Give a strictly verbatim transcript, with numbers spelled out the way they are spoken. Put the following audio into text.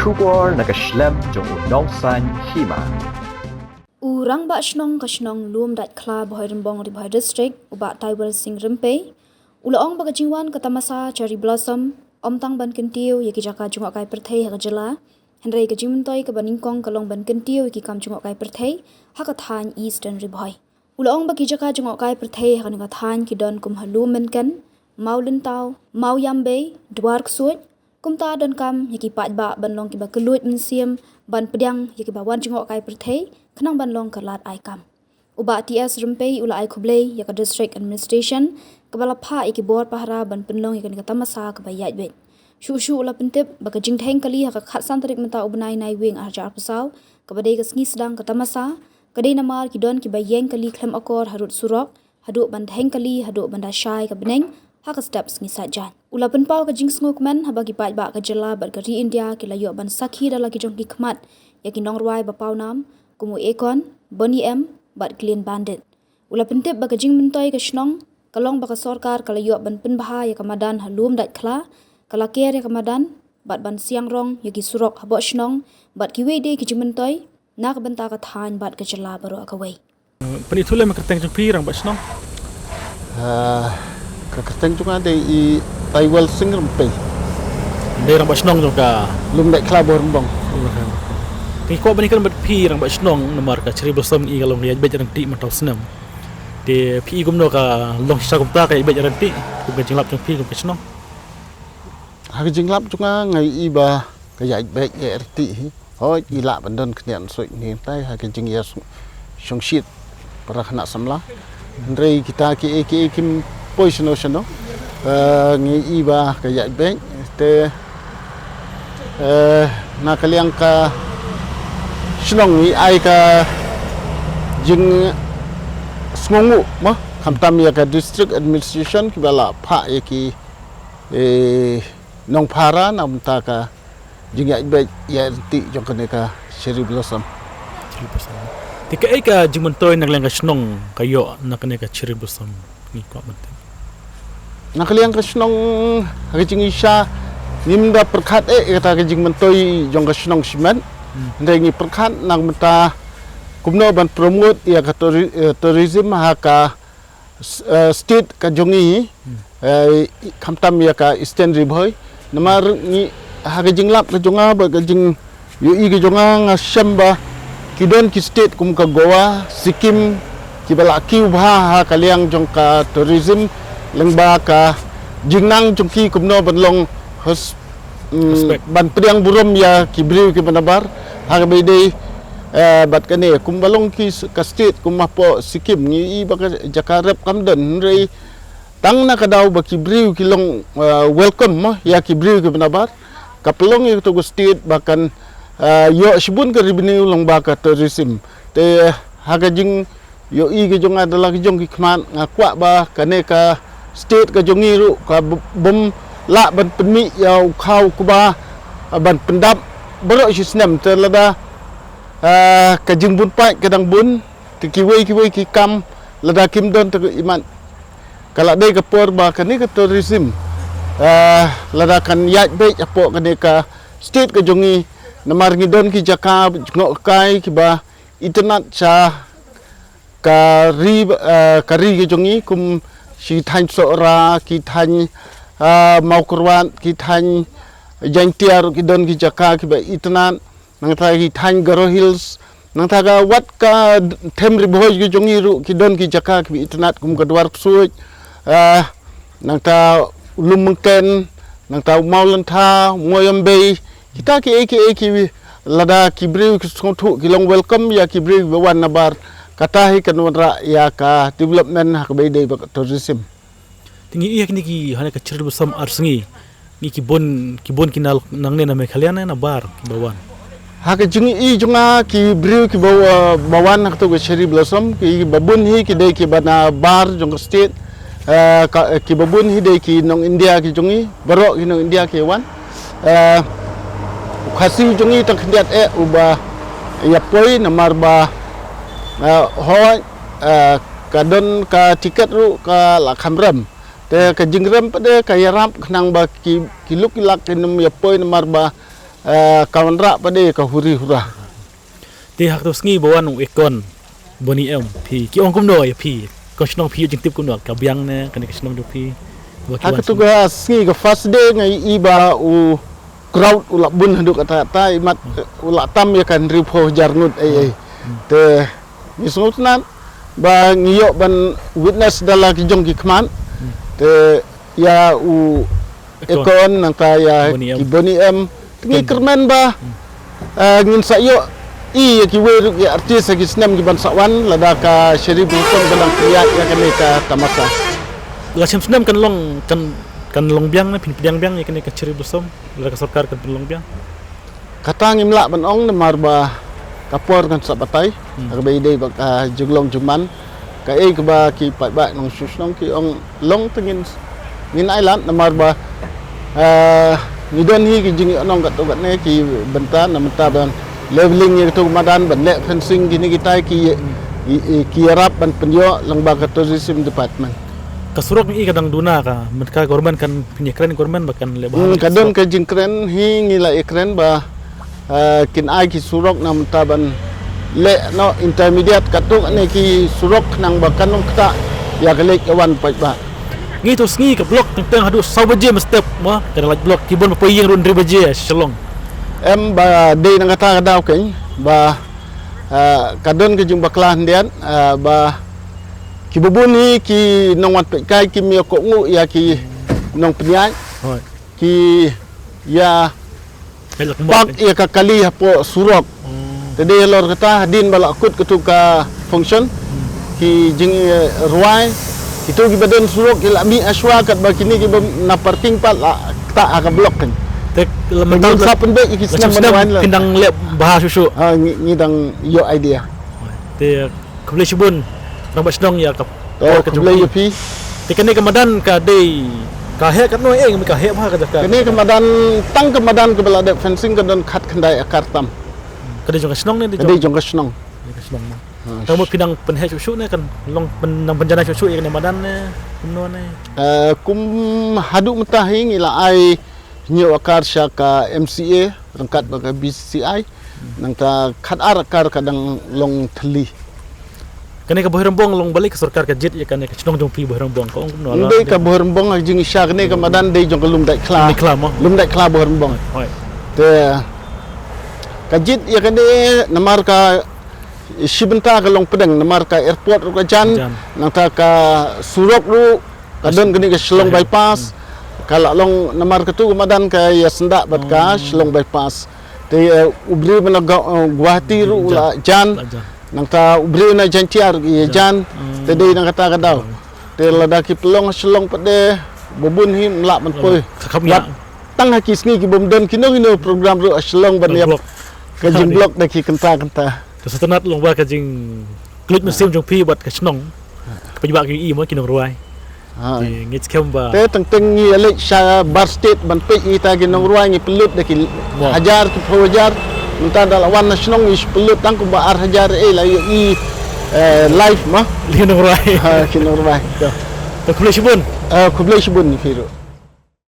Khubor na ka shlem jong u Nongsaiñ Hima. U Rangbah Shnong ka shnong Lumdaitkhla, Bhoirymbong, Ri Bhoi District, u Bah Taiwel Singh Rympei, u la ong ba ka jingwan ka tamasa Cherry Blossom ym tang ban kyntiew ïa ki jaka jngohkai pyrthei ha ka jylla, hynrei ka jingmyntoi kaba nyngkong ka long ban kyntiew ïa ki kam jngohkai pyrthei ha ka thaiñ Eastern Ri Bhoi. U la ong ba ki jaka jngohkai pyrthei ha kane ka thaiñ ki don kum ha Lummenken, Mawlyntau, Mawiambei, Dwarksuid, kumta donkam ïa ki paidbah ban long kiba kylluid mynsiem ban pdiang ïa kiba wan jngohkai pyrthei khnang ban long ka lad ai kam. U Bah T S Rympei u la ai khublei ïa ka District Administration kaba la phah ïa ki bor pahara ban pynlong ïa kane ka tamasa kaba ïaid beit. Shuh shuh u la pyntip ba ka jingdheng kali ha ka khatsan tarik mynta u bnai Naiwieng arhajar arphew saw, kaba dei ka sngi sdang ka tamasa, ka dei namar ki don kiba ïeng kali khlem akor harud surok, haduh ban dheng kali haduh ban da shai ka bneng ha ka step Sngi Saitjaiñ. U la pynpaw ka jingsngewkmen haba ki paidbah ka jylla bad ka ri India ki la ïoh ban sakhi da la ki jong ki khmat ïa ki nongrwai ba pawnam kum u Akon, Boney M bad Clean Bandit. U la pyntip ba ka jingmyntoi ka shnong ka long ba ka sorkar ka la ïoh ban pynbha ïa ka madan ha Lumdaitkhla, ka la ker ïa ka madan bad ban siang rong ïa ki surok hapoh shnong bad kiwei de ki jingmyntoi na ka bynta ka thaiñ bad ka jylla baroh kawei. Pynithuh lem ïa ka kyrteng jong phi, Rangbah Shnong? Ah, ka kyrteng jong nga dei i Taiwel Singh Rympei. Dei Rangbah Shnong jong ka Lumdaitkhla, Bhoirymbong. Te kwah ban ïakren bad phi, Rangbah Shnong, namar ka Cherry Blossom i ka long ïaid beit ryntih mynta u snem. Te phi i kumno, ka long shisha kumta ka ïaid beit ryntih kum ka jinglap jong phi kum ka shnong? Ha ka jinglap jong nga, nga i ba ka ïaid beit ïaid ryntih hi. Hooid, i lah ban don khyndiat suit ni tai ha ka jingïa shong-, shongshit para khynnah samla. Hynrei kita kiei kiei kim poi shano shano. Eh, ngi i ba ka ïaid beit te, eh, na ka liang ka shnong ngi ai ka jingsngewnguh mo, khamtam ïa ka District Administration kiba la phah ïa ki, eh, nongphara na bynta ka jingïaid beit ïaid ryntih jong kane ka Cherry Blossom. Cherry Blossom. Te kaei ka jingmyntoi na ka liang ka shnong ka ïoh na kane ka Cherry Blossom, ngi kwah ban tip? Na ka liang ka shnong, ha ka jingshisha ngim da pyrkhat eh ïa kata ka jingmyntoi jong ka shnong shimet. Hmm. Hynrei ngi pyrkhat na ka bynta kumno ban promote ïa ka touri-, eh, tourism ha ka s-, eh, state ka jong ngi, hmm, eh, i-, khamtam ïa ka Eastern Ri Bhoi. Namar ngi, ha ka jinglap ka jong nga bad ka jingïohi ka jong nga, nga shem ba ki don ki state kum ka Goa, Sikkim, kiba la kiew bha ha ka liang jong ka tourism, lyngba ka jingnang jong ki kumno ban long hos-, mm, respect, ban pdiang burom ïa ki briew kiba nabar ha kaba ïadei, eh, bad kane, kumba long ki s-, ka state kum hapoh Sikkim, ngi i ba ka jaka rep kam don, hynrei tang na ka daw ba ki briew ki long, eh, welcome mo ïa ki briew kiba nabar, ka pynlong ïa kato ka state ba kan, eh, ïoh shibun ka revenue lyngba ka tourism. Te ha ka jing ïohi ka jong nga da la ka jong ki khmat, nga kwah ba kane ka state ka jong ngi ruh ka b-, bym lah ban pynmih ïa u khaw u kba, ah, ban pyndap baroh shi snem. Te lada, ah, ka jingbun paid ka dang bun, te kiwei kiwei ki kam lada kim don te ka imat, ka la dei ka por ba kane ka tourism, ah, lada kan ïaid beit hapoh kane ka state ka jong ngi, namar ngi don ki jaka jngohkai kiba itynnad sha ka ri, eh, ka ri ka jong ngi, kum shi thaiñ Sohra, ki thaiñ, eh, Mawkyrwat, ki thaiñ Jaiñtia ruh ki don ki jaka kiba itynnad, nangta ki thaiñ Garo Hills, nangta ka wat ka them Ri Bhoi ka jong ngi ruh ki don ki jaka kiba itynnad kum ka Dwarksuid, eh, nangta Lummenken, nangta Mawlyntha, Moyambei, kita kiei kiei ki lada ki briew ki sngewthuh ki long welcome ïa ki briew kiba wan nabar, kata hi kan wanrah ïa ka development ha kaba ïadei bad ka tourism. Te ngi ïa kine ki hane ka Cherry Blossom ar sngi, ngi ki bun, ki bun ki na nangne na Meghalaya ne nabar kiba wan? Ha ka jing i jong nga ki briew kiba wa-, ba wan ha kato ka Cherry Blossom, kiba bun hi ki dei kiba nabar jong ka state, eh, ka, kiba bun hi dei ki nong India ki jong i, baroh ki nong India ki wan. Eh, u Khasi jong i tang khyndiat eh uba ïa poi namar ba, eh, hooid, eh, ka don ka tiket ruh ka la kham rem. Te ka jingrem pat de ka ïarap khnang ba ki, ki luk ki lak kin ym ïa poi namar ba eh, ka wanrah pat de ka huri hura. Te ha kato sngi ba wan u Ekon Boni M, phi ki ong kumno ïa phi? Ka shnong phi ïoh jingtip kumno, ka biang ne kane ka shnong jong phi? Ba ki Ha wan kato sngi, ka sngi ka first day nga ïohi ba u crowd u la bun haduh katta katta, imat u la tam ïa ka hynriewphew hajar ngut ei ei. Te ngi sngewtynnat ba ngi ïoh ban witness da la ki jong ki khmat. Te ïa u Ekon. Ekon nangta ïa Boni M. Ki Boni M. Te ngi kyrmen ba, eh, ngin sa ïohi ïa kiwei ruh ki artist ha ki snem ki ban sa wan, lada ka Cherry Blossom ka dang pynïaid ïa kane ka tamasa. La snem snem kan long, kan, kan long biang ne, phin pdiang biang ïa kane ka Cherry Blossom, lada ka sorkar kan pynlong biang? Kata ngim lah ban ong namar ba ka por kan sa batai. Hmm. Kaba ïadei bad ka jinglong jingman, kaei kaba ki paidbah nongshong shnong ki ong long te ngin, ngin ailad namar ba, eh, ngi don hi ki jingïohnong katto katne ki bynta, na bynta ban leveling ïa kato ka madan, ban leh fencing, kine kitai ki, ki, ki ïarap ban pynïoh lyngba ka tourism department. Ka surok ngi ka dang duna ka, mynta ka government kan pynïakren, government ba kan leh bha. Hmm, ka don ka jingkren hi, ngi la ïakren ba, eh, kin ai ki surok na bynta ban leh noh intermediate katto katne ki surok khnang ba kan ym ktah ïa ka leit ka wan paidbah. Ngi to sngi ka block teng teng haduh saw baje mynstep mo, ka dang lait block, ki bun ba poi ïing ruh hynriew baje sha Shillong. Em, ba dei na kata ka daw keiñ ba, eh, ka don ka jingbakla khyndiat, eh, ba kiba bun hi ki nongwan peitkai kim ïa kohnguh ïa ki nongpynïaid. Hooid. Ki ïa park ïa ka kali hapoh surok. Hmm. Te dei halor kata hadien ba la kut kato ka function, ki jingrwai, kito kiba don surok ki la mih ashwa katba kine kiba na parking pat la ktah ha ka block kan. Te la mynta ngin sa pynbeit ïa ki snem ban wan la. Phin dang leh bha shuh shuh. Ha, ngi, ngi dang ïoh idea. Te khublei shibun Rangbah Shnong ïa ka por ka jong phi. Khublei ïa phi. Te kane ka madan ka dei, ka heh katno, eh, ka heh bha ka jaka? Kane ka madan, tang ka madan kaba la dep fencing ka don khatkhyndai akar tam. Ka dei jong ka shnong ne? Ka dei jong ka shnong. Dei ka shnong mo. Ha. Tang mo phi dang pynheh shuh shuh ne, kan long pyn-, dang pynjanai shuh shuh ïa kane madan ne kumno ne? Eh, kum haduh mynta hi ngi la ai hynñiew akar sha ka M C A ryngkat bad ka B C C I. Nangta khatar akar ka dang long thylli. Kane ka Bhoirymbong long balei ka sorkar ka jied ïa kane ka shnong jong phi Bhoirymbong, ka ong kumno? Ym dei ka Bhoirymbong ha ka jingshisha, kane ka madan dei jong ka Lumdaitkhla. Lumdaitkhla mo? Lumdaitkhla Bhoirymbong. Hooid. Te ka jied ïa kane namar ka shi bynta ka long pdeng, namar ka airport ruh ka jan, jan. Nangta ka surok ruh ka don kane ka Shillong Bypass. Ka la long namar katu ka madan ka ïa syndah bad ka Shillong Bypass. Te, eh, u briew na Gau-, eh, Guwahati ruh u la jan. La jan. Nangta u briew na Jaintia ruh ïa jan. Te dei na kata ka daw. Te lada ki pynlong Shillong pat de ba bun hi ym lah ban poi. Tang ha ki sngi ki bym don kino kino program ruh ha Shillong ban ïa ka jingblock da ki kynta kynta. Te sngewtynnat long ba ka jingkylluid mynsiem jong phi bad ka shnong. Ka pynbeit ki i mo ki nongrwai. Ha. Te ngi skhem ba. Te teng teng ngi ïa leit sha bar state ban peit ïa kita ki nongrwai ngi pynlut da ki hajar ki phew hajar. Mynta da la wan na shnong ngi pynlut tang kumba ar hajar eh la ïohi, eh, live mo. Ki nongrwai. Ha, ki nongrwai. Te khublei shibun. Eh, khublei shibun ïa phi ruh.